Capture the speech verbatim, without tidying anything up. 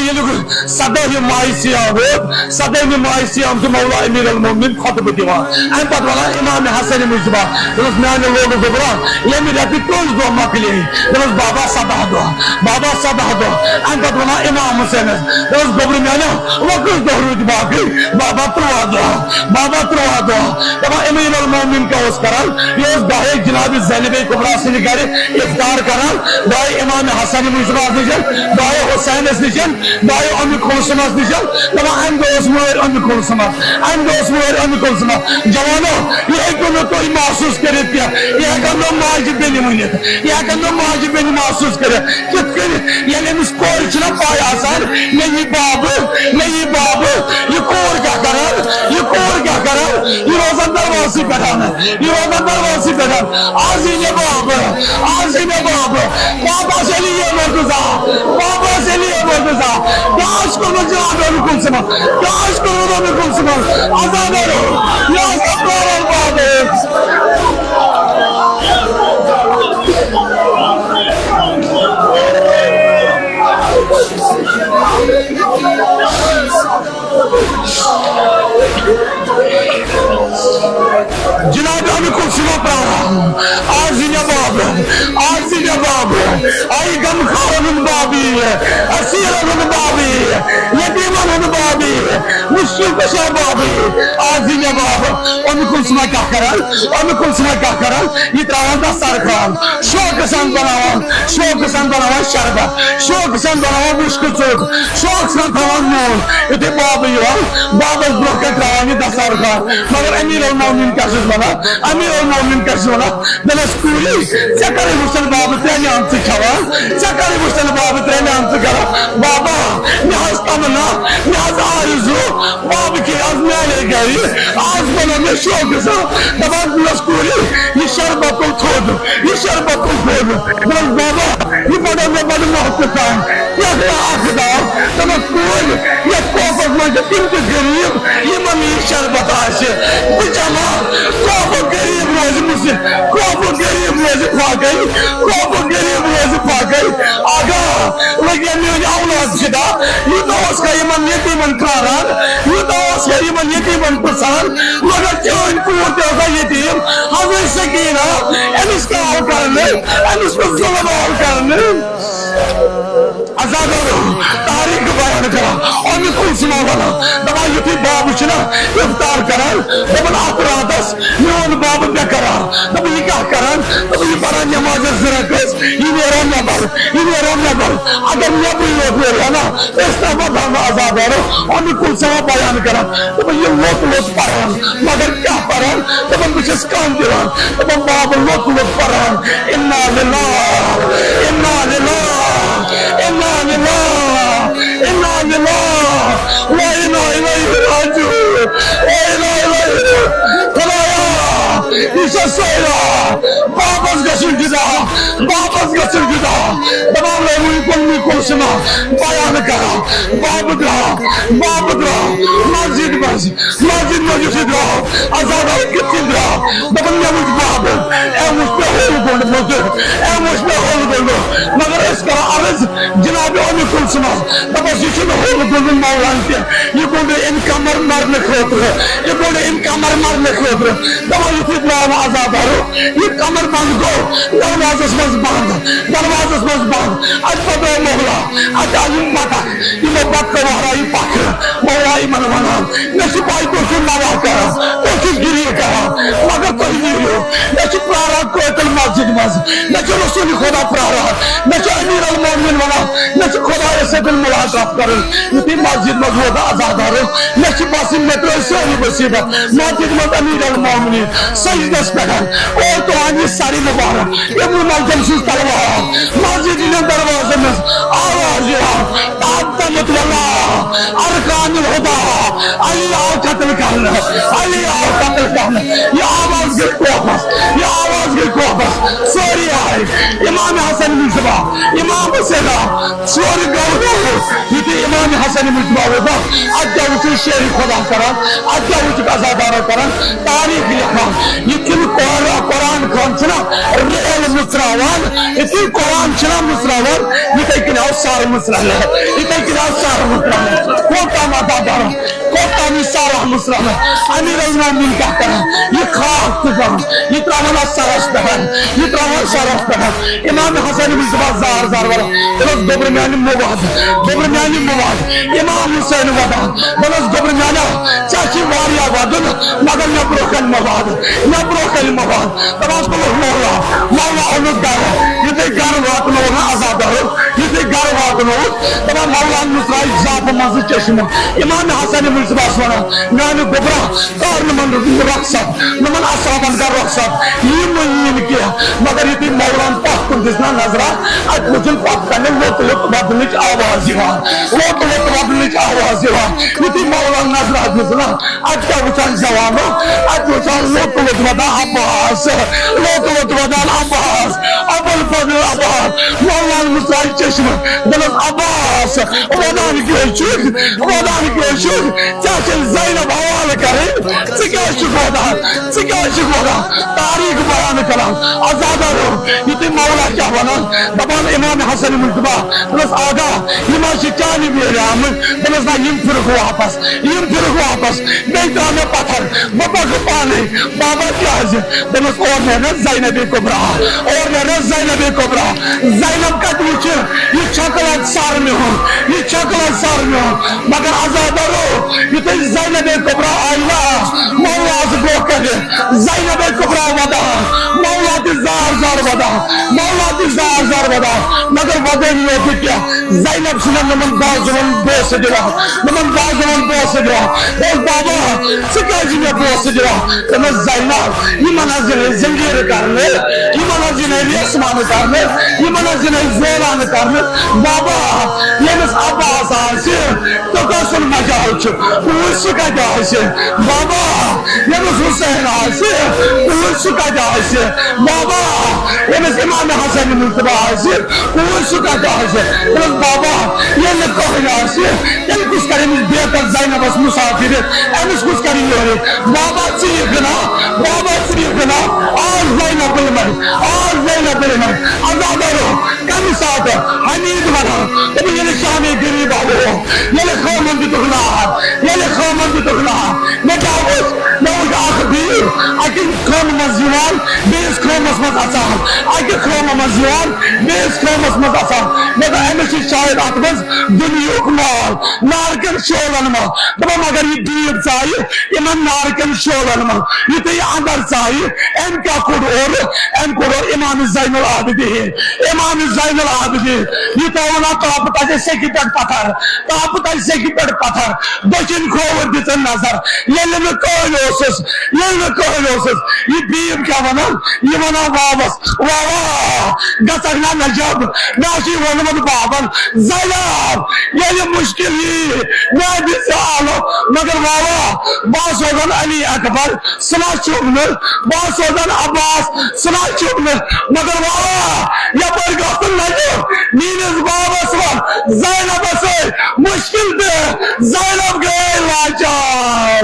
ییٚلہِ سدٲہِم ماہِ صیام ووت، سدٲہِمہِ ماہِ صیام چھُ مولا امیر المومنین خطبہٕ دِوان۔ امہِ پتہٕ ونان امام حسن مجتبیٰ، دوٚپُس، میانہِ لولہٕ گوٚبرا، ییٚمہِ رٮ۪تہٕ کٔژ دۄہ مۄکلے؟ دوٚپُس، بابا، سداہ دۄہ۔ بابا، سداہ دۄہ۔ امہِ پتہٕ ونان امام حسینس، دوٚپُس، گوٚبرٕ میانیو، وۄنۍ کٔژ دۄہ روٗدۍ باقٕے؟ بابا، ترُواہ دۄہ۔ بابا، ترُواہ دۄہ۔ دپان امیر المومنین کیٛاہ اوس کران؟ یہِ اوس دۄہے جناب زینب کبریٰ سٕنٛدِ گرِ افطار کران، دۄہے امام حسن مجتبیٰ نِش، دۄہے حسینس نِش، دۄہے ام کلثومس نِش۔ دپان امہِ دۄہ اوس مٲرۍ ام کلثومس، امہِ دۄہ اوس مٲرۍ ام کلثومس۔ جوانو، یہِ ہیٚکِو نہٕ تُہۍ محسوٗس کٔرِتھ کینٛہہ، یہِ ہٮ۪کن نہٕ ماجہِ بیٚنہِ ؤنِتھ، یہِ ہٮ۪کن نہٕ ماجہِ بیٚنہِ محسوٗس کٔرِتھ۔ کِتھ کٔنۍ؟ ییٚلہِ أمِس کورِ چھِنہ پَے آسان، مےٚ یی بابہٕ، مےٚ یی بابہٕ، یہِ کوٗر کیٛاہ کَران، یہِ کوٗر کیٛاہ کَران، یہِ روزان دروازسٕے پٮ۪ٹھ، یہِ روزان دروازسٕے پٮ۪ٹھ۔ آز یی مےٚ بابہٕ، آز یی مےٚ بابہٕ۔ بابا سے لیے مرتضیٰ، بابا سے لیے مرتضیٰ۔ کیٛاہ آسہِ کوٚرمُت جناب ام کلثومن؟ کیٛاہ آسہِ کوٚرمُت ام کلثومن؟ عذاب، یہِ آسہِ پرٛاران بابہٕ۔ جناب ام کلثوم پراران، آز یی مےٚ بابہٕ، آز یی مےٚ بابہٕ، آیہِ غمخارن ہُنٛد بابہٕ یی، اسیرن ہُنٛد بابہٕ یی، یتیمن ہُنٛد بابہٕ یی، مشکل کشا بابہٕ یی، آز یی مےٚ بابہٕ۔ ام کلثوم کیٛاہ کران؟ ام کلثوم کیٛاہ کران؟ یہِ ترٛاوان دسترخوان، شوقہٕ سان بناوان، شوقہٕ سان بناوان شربت، شوقہٕ سان بناوان مُشکہٕ ژوٚٹ، شوقہٕ سان تھاوان نوٗن۔ یُتھُے بابہٕ یِوان، بابس برونٛہہ کنہِ ترٛاوان یہِ دسترخوان۔ مگر امیر المومنین کیٛاہ چھُس ونان؟ امیر المومنین کیٛاہ چھُس ونان؟ دپس کوٗری، ژےٚ کَرے وٕچھتن بابہٕ ترٛےٚ نیامژٕ کھٮ۪وان؟ ژےٚ کَرے وٕچھتن بابہٕ ترٛےٚ نیامژٕ کھٮ۪وان؟ بابا، مےٚ حظ تمنا، مےٚ حظ آرزو، بابہٕ کھیٚیہِ آز میانے گرِ، آز بنوو مےٚ شوقہٕ سان۔ دپان، دوٚپنس، کوٗری، یہِ شربت تُل تھوٚد، یہِ شربت تُل تھوٚد۔ دوٚپنس، بابا، یہِ بنوو مےٚ بڑٕ محبتہٕ سان۔ پٮ۪ٹھ اکھ دعا، دوٚپنس، کوٗرۍ، یتھ کوفس منٛز چھِ تِم تہِ غریب، یِمن نہٕ یہِ شربت آسہِ۔ بہٕ چمہٕ ہا، کوفُک غریب روزِ مُسِتھ، کوفُک غریب روزِ فاقے، کوفُک غریب روزِ فاقے۔ آگاہ، لٔگۍ مےٚ میٲنۍ اولاد فدا۔ یوٗتاہ اوس کھا یِمن یتیٖمن پراران، یوٗتاہ اوس کھا یِمن یتیٖمن پرژھان، مگر چٲنۍ کوٗر تہِ ٲسا یتیٖم۔ حضرت سکینہ، أمِس کیٛاہ آو کرنہٕ؟ أمِس کُس ظُلم آو کرنہٕ؟ عزادارو، تاریخ بیان کران، اَمہِ کُن چھُ مےٚ وَنان، دَپان، یُتھُے بابہٕ چھُنہ افطار کران، دَپان، اَتھ راتَس میون بابہٕ بے قرار۔ دَپان، یہِ کیٛاہ کران؟ دَپان، یہِ پَران نٮ۪مازَس زٕ رکٲژ، یہِ نیران نٮ۪بر، یہِ نیران نٮ۪بر۔ اگر نٮ۪برٕے یوت نیرِ ہا نا، أسۍ تہِ وَنہٕ ہاو نہٕ عزادارو، اَمہِ کُن چھُ مےٚ بیان کران۔ دَپان، یہِ لوٚت لوٚت پَران، مگر کیٛاہ پَران؟ دَپان، بہٕ چھَس کَن دِوان۔ دَپان، بابہٕ لوٚت لوٚت پَران، اِنا لِلّٰہِ، اِنا لِلّٰہِ، اِنا لِلّٰہِ، اِنا لِلّٰہِ، وَ اِنا اِلَیہِ راجِعوٗن، وَ اِنا اِلَیہِ راجِعوٗن۔ خۄدایا، یہِ چھا سۄے راتھ؟ بابس گژھُن جُدا، بابس گژھُن جُدا۔ دَپان، لوگُن کُن کُن چھُ مےٚ بیان کران۔ بابہٕ درٛاو، بابہٕ درٛاو مسجد منٛز۔ مسجد منٛز یُتھُے درٛاو، عزادار کِتھ کٔنۍ درٛاو؟ دَپان، مےٚ وُچھ بابہٕ، أمۍ وُچھ مےٚ ہوٚل گوٚنٛڈمُت، أمۍ وُچھ مےٚ ہوٚل گوٚنٛڈمُت۔ مگر أسۍ کرو عرض جناب اَمہِ کُن چھُ مےٚ۔ دَپس، یہِ چھُنہٕ ہوٚل گوٚنٛڈمُت مولان کینٛہہ، یہِ گوٚنٛڈ أمۍ کمر مَرنہٕ خٲطرٕ، یہِ گوٚنٛڈ أمۍ کمر مَرنہٕ خٲطرٕ۔ دَپان، یُتھُے درٛاو عزادارو، یہِ کمر بنٛد گوٚو، دروازس منٛز بنٛد، دروازس منٛز بنٛد۔ اَتہِ پتہٕ آو مولا، اَتہِ آو یِم پتہ۔ یِمو بدکو وہرٲیی پکھرٕ، مولا یِمن ونان، مےٚ چھِ پَے تُہۍ چھِو نواح کران، تُہۍ چھِو گِری کران، مگر تُہۍ نیٖرِو۔ مےٚ چھِ پراران قٲتِل مسجد منٛز، مےٚ چھِ رسول خدا پراران، مےٚ چھِ امیر المومنین ونان، مےٚ چھِ خدایس سۭتۍ ملاقات کرٕنۍ۔ یُتھُے مسجد منٛز ووت عزادارو، مےٚ چھِ باسان مےٚ ترٲے سٲری مصیبت۔ مسجد منٛز امیر المومنین سجدس پٮ۪ٹھ، او تُہنٛد یہِ سر مبارک، ابن ملجم سٕنٛز تلوار، مسجد ہٕنٛدٮ۪ن دروازن منٛز آواز یِوان، "قد قامت ولا ارکان الہدیٰ"، علی آو قتل کرنہٕ، علی آو قتل کرنہٕ۔ یہِ آواز گٔے کوفس، یہِ آواز گٔے کوفس۔ سٲری آے، امام حسن مجتبیٰ، امام حسین آو، سورُے گوٚو نوٚو۔ یُتھُے امام حسن مجتبیٰ ووت، اتہِ کیٛاہ وُچھُکھ شیر خدا کران، اتہِ کیٛاہ وُچھُکھ عزادارو کران؟ تاریخ لیکھان، یِتھ کٔنۍ قرآن، قرآن خان چھُنہ ریل مُژراوان، یِتھ کٔنۍ قرآن چھُنہ مُژراوان، یِتھے کٔنۍ آو سر مُژراونہٕ، یِتھے کٔنۍ آو سر السلام، امیر المومنین کیٛاہ کران؟ یہِ خاک چھُ کران، یہِ تراوان اتھ سرس پٮ۪ٹھ، یہِ تراوان سرس پٮ۪ٹھ۔ امام حسن مجتبیٰ زار زار وران، دپان، گوٚبرٕ میانہِ مُواد، گوٚبرٕ میانہِ مُواد۔ امام حسین ودان، دپان، گوٚبرٕ میانہِ، ژےٚ چھِ واریاہ ودُن، مگر مےٚ برونٛہہ کنہِ مُواد، مےٚ برونٛہہ کنہِ مُواد۔ دپان، قل هو اللہ، مولا اوٚنُکھ گرٕ، یُتھُے گرٕ واتنووُکھ نا عزادارو، یُتھُے گرٕ واتنووُکھ، دپان، مولا نُژرایہِ زاپہٕ منٛزٕ چشمہٕ۔ امام حسن مجتبیٰ ونان، میانہِ گوٚبرا، کر نہٕ یِمن رۄخصت، نہٕ یِمن اصحابن کر رۄخصت، یِم نہٕ یِن کینٛہہ۔ مگر یُتھُے مولان پتھ کُن دِژ نا نظرا، اتہِ وُچھُن پتھ کنہِ لوٚت لوٚت ودنٕچ آواز یِوان، لوٚت لوٚت ودنٕچ آواز یِوان۔ یُتھُے مولان نظرا دِژ نا، اتہِ کیٛاہ وُچھان جوانو؟ اتہِ وُچھان لوٚت لوٚت ودان عباس، لوٚت لوٚت ودان عباس، ابوالفضل عباس۔ مولان مُژرایہِ چشمہٕ، دپان، عباس، ودان کیٛاہ چھُکھ؟ ودان کیٛاہ چھُکھ؟ ژےٚ چھے زینب حوالہٕ کرٕنۍ، ژٕ کیٛازِ چھُکھ ودان؟ ژٕ کیٛازِ چھُکھ ودان؟ تاریخ بیان کران۔ عزادارو، یُتھُے مولا کیٛاہ ونان، دپان، امام حسن مجتبیٰ، دپس، آغا، یِم حظ چھِ چانہِ ویرِ آمٕتۍ۔ دپس، نہ، یِم پھِرُکھ واپس، یِم پھِرُکھ واپس۔ بیٚیہِ ترٛاو مےٚ پتھر، بہٕ پکہٕ پانے۔ بابا، کیٛازِ؟ دپس، اورٕ نیرِ نہ زینب کبریٰ، اورٕ نیرِ نہ زینب کبریٰ۔ زینب کتہِ وٕچھِ؟ یہِ چھکل آسہِ سارنٕے ہُنٛد، یہِ چھکل آسہِ سارنٕے ہُنٛد۔ مگر عزادارو، یُتھُے زینب کبریٰ آیہِ نا، مولا آسہٕ برونٛہہ کنہِ، زینب کبریٰ ودان، مولا تہِ زار زار ودان، مولا تہِ زار زار ودان۔ مگر ودٲنی یوت نہٕ کینٛہہ، زینب چھِ مےٚ یِمن بازرن بوسہٕ دِوان، یِمن بازرن بوسہٕ دِوان۔ دوٚپُس، بابا، ژٕ کیٛازِ چھِ مےٚ بوسہٕ دِوان؟ دوٚپمَس، زینب، یِمن حظ یِنَے زنجیٖرٕ کرنہٕ، یِمن حظ یِنَے ریسمانہٕ کرنہٕ، یِمن حظ یِنَے زولانہٕ کرنہٕ۔ بابا، ییٚمِس عباس آسہِ، تہٕ کُس سُنٛد مجال چھُ؟ وٕچھ سُہ کتہِ آسہِ؟ بابا، ییٚمِس حسین آسہِ، وٕچھ سُہ کتہِ آسہِ؟ بابا، ییٚمِس امام حسن مجتبیٰ آسہِ، وٕچھ سُہ کتہِ آسہِ؟ دوٚپُس، بابا، ییٚلہِ نہٕ کٕہٕنۍ آسہِ، تیٚلہِ کُس کرِ أمِس بیکس زینبس مسافرت؟ أمِس کُس کرِ یورٕ؟ بابا، ژٕ یِکھ نا؟ بابا، ژٕ یِکھ نا؟ آ، زینب بلمن، آ، زینب بلمن۔ عزادارو، کمہِ ساتہٕ حمید ونان، دوٚپُن، ییٚلہِ شامِ غریبہ ووت، ییٚلہِ خٲمن دِتُکھ نار، ییٚلہِ خٲمن دِتُکھ نار، مےٚ کیٛاہ وُچھ؟ مےٚ وُچھ اکھ بیٖڑ اَکہِ خٲمہٕ منٛز یِوان، بیٚیِس خٲمس منٛز اژان، اَکہِ خٲمہٕ منٛز یِوان، بیٚیِس خٲمس منٛز اژان۔ مےٚ دوٚپ، أمِس چھُ شاید اتھ منٛز دُنیہُک مال، نارکٮ۪ن شولن منٛز۔ دوٚپُن، مگر یہِ دیٖپ ژایہِ یِمن نارکٮ۪ن شولن منٛز۔ یُتھُے یہِ اندر ژایہِ، أمۍ کیٛاہ کوٚڑ اورٕ؟ أمۍ کوٚر اورٕ امام زین العابدین۔ امام زین العابدین، یہِ ترٛوو نا تاپہٕ تَتہِ سیٚکہِ پٮ۪ٹھ پتھر، تاپہٕ تَتہِ سیٚکہِ پٮ۪ٹھ پتھر، دٔچھِنۍ کھووُر دِژٕن نظر۔ ییٚلہِ نہٕ کٕہٕنۍ اوسُس، ییٚلہِ نہٕ کٕہٕنۍ اوسُس، یہِ بیٖب کیٛاہ وَنان؟ یہِ وَنان واوَس، واوا، گژھکھ نا نجب؟ مےٚ چھُے ووٚنمُت بابن، زینب، ییٚلہِ مُشکِل یی، مےٚ دِ ژٕ آلو، مگر واوا، بہٕ ہا سوزن علی اکبر، سُہ نہ چھُم نہٕ، بہٕ ہا سوزن عباس، سُہ نہ چھُم نہٕ، مگر واوا، یپٲرۍ گوٚژھ نہٕ نظر میٲنِس بابس وَن، زینبس سۭتۍ مُشکِل تہِ، زینب گٔے لاچار۔